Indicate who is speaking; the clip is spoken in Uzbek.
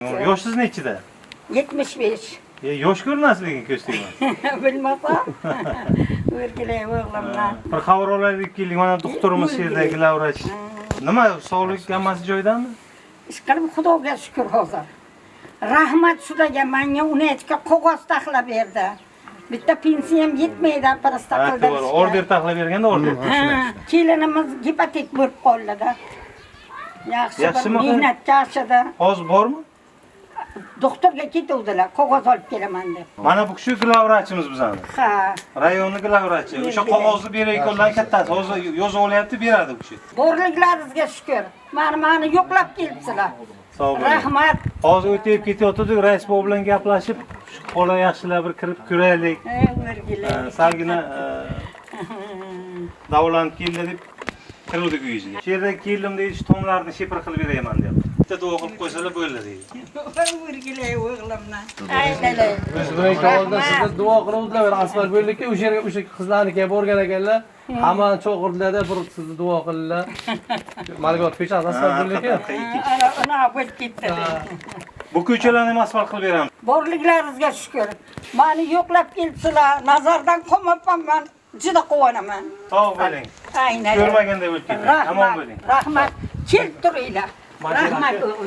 Speaker 1: Yoshingiz nechida?
Speaker 2: 75.
Speaker 1: Yosh ko'rinasiz lekin ko'z tegmadi.
Speaker 2: Bilmasam. O'rgilay o'g'limdan.
Speaker 1: Bir xabar olaylik keldik. Mana doktorimiz
Speaker 2: O'rgilay.
Speaker 1: yerdagi glavvrach. Nima, sog'lik hammasi joyidami?
Speaker 2: Ishqilib Xudoga shukur hozir. Rahmat shularga menga unayotga qog'oz taxlab berdi. Bitta pensiyam yetmaydi prosta
Speaker 1: Ha, to'g'ri. Order taxlab berganda order.
Speaker 2: Ha, kelinimiz gipotek bo'lib qoldi-da. Yaxshi bir
Speaker 1: Yaxshimi?
Speaker 2: mehnatga ashida.
Speaker 1: Hozir bormi?
Speaker 2: Doktorga ketuvdilar, qog'oz olib kelaman deb.
Speaker 1: Mana bu kishi glavvrachimiz bizani.
Speaker 2: Ha,
Speaker 1: Rayonni glavvrachi. O'sha qog'ozni berayotganlar kattasi. Hozir yozib olyapti, beradi u kishi.
Speaker 2: Borliklaringizga shukur. Mani yo'qlab kelibsizlar.
Speaker 1: Sog' bo'ling.
Speaker 2: Rahmat.
Speaker 1: Hozir o'tib ketayotgandik, rais bobo bilan gaplashib, shu qola yaxshilab bir kirib ko'raylik.
Speaker 2: Ey, o'rgilay.
Speaker 1: Salgina davolanib keldi deb kiruvdik uyingizga. Shu yerda keldim deydi, shu tomlarni shepir qilib berayman deyapti. Bitta duo qilib qo'ysalar bo'ldi deydi.
Speaker 2: O'rgilay o'g'limdan. Aylalay.
Speaker 3: Biz bilan oldin sizni duo qiluvdilar, bir asfalt bo'llikka o'sha yerga o'sha qizlarnikiga borgan ekanlar. Hammani chaqirdilarda bir sizni duo qildilar. Malgot ko'chasi asfalt bo'llikka.
Speaker 2: Ana, ana bo'lib ketdi.
Speaker 1: Bu ko'chalarni ham asfalt qilib beramiz.
Speaker 2: Borliklaringizga shukur. Mani yo'qlab kelibsizlar. Nazardan qolmabman man. Juda quvonaman.
Speaker 1: Sog' bo'ling.
Speaker 2: Aynan.
Speaker 1: Ko'rmaganday bo'lib keting. Omon
Speaker 2: Rahmat.
Speaker 1: bo'ling.
Speaker 2: Rahmat. Kelib turinglar. Rahmat o'g'lim.